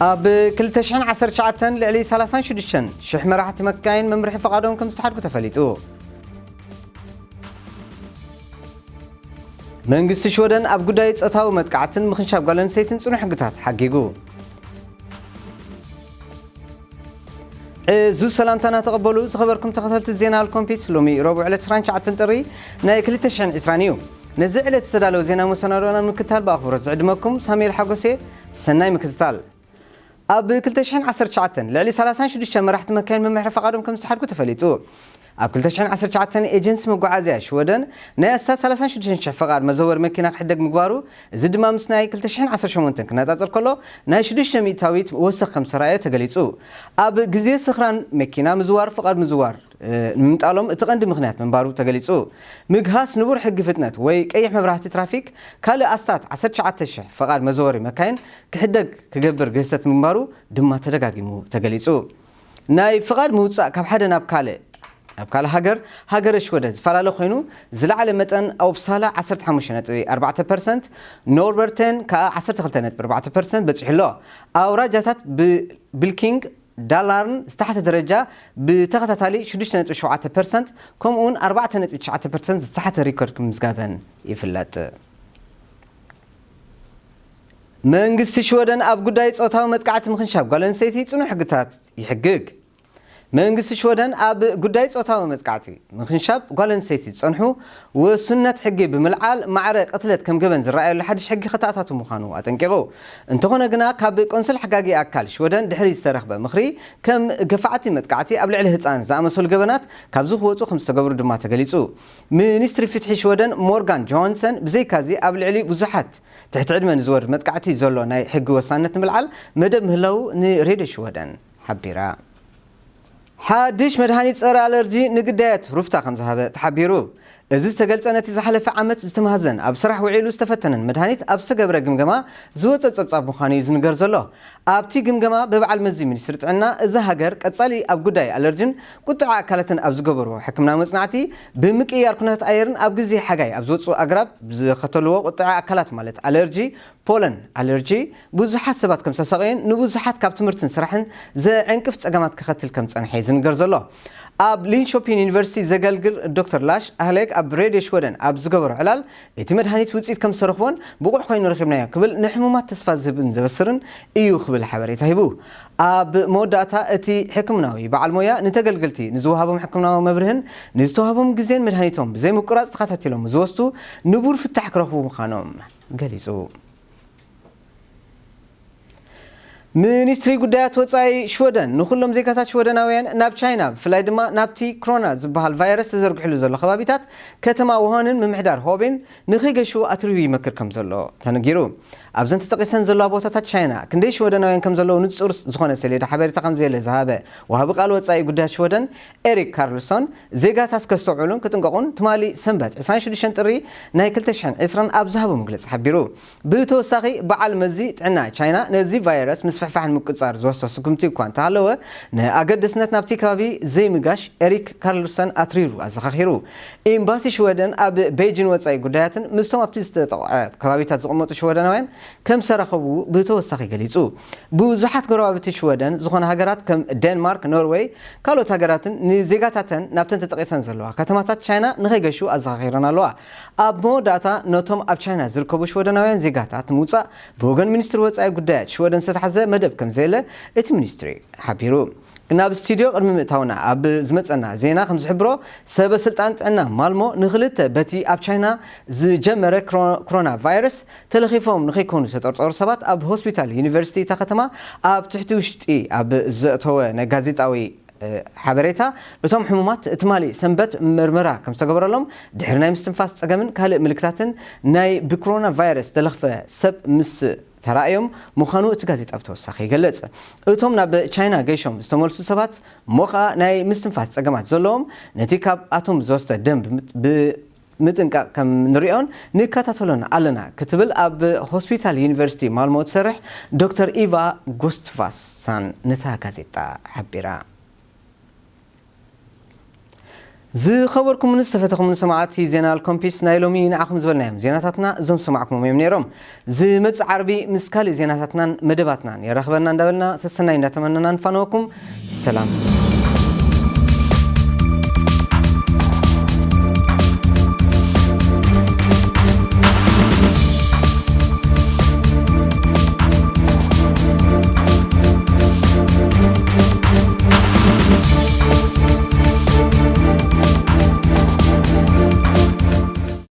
ኣብ ክልተ ሽሕን ዓሰርተ ትሽዓተን ልዕሊ ሰላሳን ሽዱሽተን ሽሕ መራሕቲ መካይን መምርሒ ፈቓዶም ከም ዝተሓድጉ ተፈሊጡ። መንግስቲ ሽወደን ኣብ ጉዳይ ጾታዊ መጥቃዕትን ምኽንሻብ ጓል ኣንስተይትን ጽኑዕ ሕግታት ሓጊጉ። ዕዙዝ ሰላምታና ተቐበሉ ዝኸበርኩም ተኸታተልቲ ዜና ኣልኮምፒስ፣ ሎሚ ረቡዕ ዕለት ዕስራን ትሽዓተን ጥሪ ናይ ክልተ ሽሕን ዕስራን እዩ። ነዚ ዕለት ዝተዳለወ ዜና መሰናዶና ንምክትታል ብኣኽብሮት ዝዕድመኩም ሳሙኤል ሓጎሴ። ሰናይ ምክትታል። ኣብ ክልተ ሽሕን ዓሰርተ ትሽዓተን ልዕሊ ሰላሳን ሽዱሽተ መራሕቲ መካይን መምርሒ ፈቓዶም ከም ዝተሓድጉ ተፈሊጡ። ኣብ ክልተ ሽሕን ዓሰርተ ትሽዓተን ኤጀንሲ መጓዓዝያ ሽወደን ናይ ኣስታት ሰላሳን ሽዱሽተ ሽሕ ፈቓድ መዘወሪ መኪና ክሕደግ ምግባሩ፣ እዚ ድማ ምስ ናይ ክልተ ሽሕን ዓሰርተ ሸሞንተን ክነጻጸር ከሎ ናይ ሽዱሽተ ሚእታዊት ወሰኽ ከም ዝተራእየ ተገሊጹ። ኣብ ግዜ ስኽራን መኪና ምዝዋር፣ ፈቓድ ምዝዋር፣ እ፣ ንምምጣሎም እቲ ቀንዲ ምኽንያት ምንባሩ ተገሊጹ። ምግሃስ ንቡር ሕጊ ፍጥነት ወይ ቀይሕ መብራህቲ ትራፊክ ካልእ ኣስታት ዓሰርተ ትሽዓተ ሽሕ ፈቓድ መዘወሪ መካይን ክሕደግ ክገብር ግህሰት ምግባሩ ድማ ተደጋጊሙ ተገሊጹ። ናይ ፍቓድ ምውጻእ ካብ ሓደ ናብ ካልእ፣ ናብ ካልእ ሃገር፣ ሃገረ ሽወደን ዝፈላለ ኮይኑ፣ ዝለዓለ መጠን ኣውፕሳላ ዓሰርተ ሓሙሽተ ነጥቢ ኣርባዕተ ፐርሰንት፣ ኖርበርተን ከኣ ዓሰርተ ክልተ ነጥቢ ኣርባዕተ ፐርሰንት በጺሑ ኣሎ። ኣውራጃታት ብ-፣ ብልኪንግ ዳላርን ዝተሓተ ደረጃ ብተኸታታሊ ሽዱሽተ ነጥቢ ሸውዓተ ፐርሰንት፣ ከምኡውን ኣርባዕተ ነጥቢ ትሽዓተ ፐርሰንት ዝተሓተ ሪኮርድ ምምዝጋበን ይፍለጥ። መንግስቲ ሽወደን ኣብ ጉዳይ ጾታዊ መጥቃዕቲ ምኽንሻብ ጓል ኣንስተይቲ ጽኑዕ ሕግታት ይሕግግ። መንግስቲ ሽወደን ኣብ ጉዳይ ጾታዊ መጥቃዕቲ ምኽንሻብ ጓል ኣንስተይቲ ዝጸንሑ ውሱነት ሕጊ ብምልዓል ማዕረ ቅትለት ከም ገበን ዝረኣየሉ ሓድሽ ሕጊ ከተኣታቱ ምዃኑ ኣጠንቂቑ። እንተኾነ ግና ካብ ቆንስል ሕጋጊ ኣካል ሽወደን ድሕሪ ዝተረኽበ ምኽሪ ከም ገፋዕቲ መጥቃዕቲ ኣብ ልዕሊ ህጻን ዝኣመሰሉ ገበናት ካብዚ ክወጹ ከም ዝተገብሩ ድማ ተገሊጹ። ሚኒስትሪ ፍትሒ ሽወደን ሞርጋን ጆሃንሰን ብዘይካዚ ኣብ ልዕሊ ብዙሓት ትሕቲ ዕድመ ንዝወርድ መጥቃዕቲ ዘሎ ናይ ሕጊ ወሳነት ንምልዓል መደብ ምህላዉ ንሬድዮ ሽወደን ሓቢራ። ሓድሽ መድሃኒት ጸረ ኣለርጂ ንግዳያት ሩፍታ ከም ዝሃበ ተሓቢሩ። እዚ ዝተገልጸ ነቲ ዝሓለፈ ዓመት ዝተማህዘን ኣብ ስራሕ ውዒሉ ዝተፈተነን መድሃኒት ኣብ ዝተገብረ ግምገማ ዝወጸ ጸብጻብ ምዃኑ እዩ ዝንገር ዘሎ። ኣብቲ ግምገማ ብበዓል መዚ ሚኒስትሪ ጥዕና እዛ ሃገር ቀጻሊ ኣብ ጉዳይ ኣለርጅን ቁጥዐ ኣካላትን ኣብ ዝገበርዎ ሕክምና መጽናዕቲ ብምቅያር ኩነታት ኣየርን ኣብ ግዜ ሓጋይ ኣብ ዝወጽኡ ኣግራብ ዝኸተልዎ ቁጥዐ ኣካላት ማለት ኣለርጂ ፖለን ኣለርጂ ብዙሓት ሰባት ከም ዝተሰቐዩን ንብዙሓት ካብ ትምህርትን ስራሕን ዘዕንቅፍ ጸገማት ከኸትል ከም ዝጸንሐ እዩ ዝንገር ዘሎ። ኣብ ሊንሾፒን ዩኒቨርሲቲ ዘገልግል ዶክተር ላሽ ኣህሌክ ኣብ ሬድዮ ሽወደን ኣብ ዝገበሮ ዕላል፣ እቲ መድሃኒት ውጽኢት ከም ዝተረኽቦን ብቑዕ ኮይኑ ረኺብናዮ ክብል ንሕሙማት ተስፋ ዝህብን ዘበስርን እዩ ክብል ሓበሬታ ሂቡ። ኣብ መወዳእታ እቲ ሕክምናዊ በዓል ሞያ ንተገልገልቲ ንዝወሃቦም ሕክምናዊ መብርህን ንዝተዋህቦም ግዜን መድሃኒቶም ብዘይምቁራጽ ተኸታቲሎም ዝወስዱ ንቡር ፍታሕ ክረኽቡ ምዃኖም ገሊጹ። ሚኒስትሪ ጉዳያት ወጻኢ ሽወደን ንኹሎም ዜጋታት ሽወደናውያን ናብ ቻይና፣ ብፍላይ ድማ ናብቲ ክሮና ዝበሃል ቫይረስ ተዘርጊሕሉ ዘሎ ከባቢታት ከተማ ውሃንን ምምሕዳር ሆቤን ንኸይገሹ ኣትሪሩ ይመክር ከም ዘሎ ተነጊሩ። ኣብዘን ተጠቒሰን ዘለዋ ቦታታት ቻይና ክንደይ ሽወደናውያን ከም ዘለዉ ንጹር ዝኾነ ሰሌዳ ሓበሬታ ከም ዘየለ ዝሃበ ወሃቢ ቃል ወጻኢ ጉዳያት ሽወደን ኤሪክ ካርልሶን፣ ዜጋታት ከስተውዕሉን ክጥንቀቑን ትማሊ ሰንበት ዕስራን ሽዱሽተን ጥሪ ናይ ክልተ ሽሕን ዕስራን ኣብ ዝሃቦ መግለጺ ሓቢሩ። ብተወሳኺ በዓል መዚ ጥዕና ቻይና ነዚ ቫይረስ ምስፍሕፋሕ ንምቁጽጻር ዝወስዶ ስጉምቲ እኳ እንተሃለወ፣ ንኣገደስነት ናብቲ ከባቢ ዘይምጋሽ ኤሪክ ካርልሰን ኣትሪሩ ኣዘኻኺሩ። ኤምባሲ ሽወደን ኣብ ቤጂን ወጻኢ ጉዳያትን ምስቶም ኣብቲ ዝተጠቕዐ ከባቢታት ዝቕመጡ ሽወደናውያን ከም ዝተራኸቡ ብተወሳኺ ገሊጹ። ብዙሓት ጎረባብቲ ሽወደን ዝኾና ሃገራት ከም ዴንማርክ፣ ኖርዌይ፣ ካልኦት ሃገራትን ንዜጋታተን ናብተን ተጠቒሰን ዘለዋ ከተማታት ቻይና ንኸይገሹ ኣዘኻኺረን ኣለዋ። ኣብ መወዳእታ ነቶም ኣብ ቻይና ዝርከቡ ሽወደናውያን ዜጋታት ንምውጻእ ብወገን ሚኒስትሪ ወጻኢ ጉዳያት ሽወደን ዝተታሕዘ መደብ ከም ዘየለ እቲ ሚኒስትሪ ሓቢሩ። ናብ ስቱድዮ ቅድሚ ምእታውና ኣብ ዝመጸና ዜና ከም ዝሕብሮ፣ ሰበ ስልጣን ጥዕና ማልሞ ንኽልተ በቲ ኣብ ቻይና ዝጀመረ ክሮ-፣ ክሮና ቫይረስ ተለኺፎም ንኸይኮኑ ዝተጠርጠሩ ሰባት ኣብ ሆስፒታል ዩኒቨርሲቲ እታ ከተማ ኣብ ትሕቲ ውሽጢ ኣብ ዘእተወ ናይ ጋዜጣዊ፣ እ፣ ሓበሬታ፣ እቶም ሕሙማት ትማሊ ሰንበት ምርመራ ከም ዝተገበረሎም፣ ድሕሪ ናይ ምስትንፋስ ጸገምን ካልእ ምልክታትን ናይ ብክሮና ቫይረስ ዝተለኽፈ ሰብ ምስ ተራእዮም ምዃኑ እቲ ጋዜጣ ብተወሳኺ ይገልጽ። እቶም ናብ ቻይና ገይሾም ዝተመልሱ ሰባት እሞ ኸኣ ናይ ምስትንፋስ ጸገማት ዘለዎም፣ ነቲ ካብ ኣቶም ዝወስደ ደም ብምጥ-፣ ብምጥንቃቕ ከም ንሪኦን ንከታተሎን ኣለና ክትብል ኣብ ሆስፒታል ዩኒቨርሲቲ ማልሞ እትሰርሕ ዶክተር ኢቫ ጉስትፋሳን ነታ ጋዜጣ ሓቢራ። ዝኸበርኩምን ዝተፈተኹምን ሰማዕቲ ዜና ኣልኮምፒስ፣ ናይ ሎሚ ንዓኹም ዝበልናዮም ዜናታትና እዞም ሰማዕኩሞም እዮም ነይሮም። ዝመጽእ ዓርቢ ምስ ካልእ ዜናታትናን መደባትናን የራኽበና እንዳበልና ሰሰናይ እንዳተመነና ንፋነወኩም። ሰላም።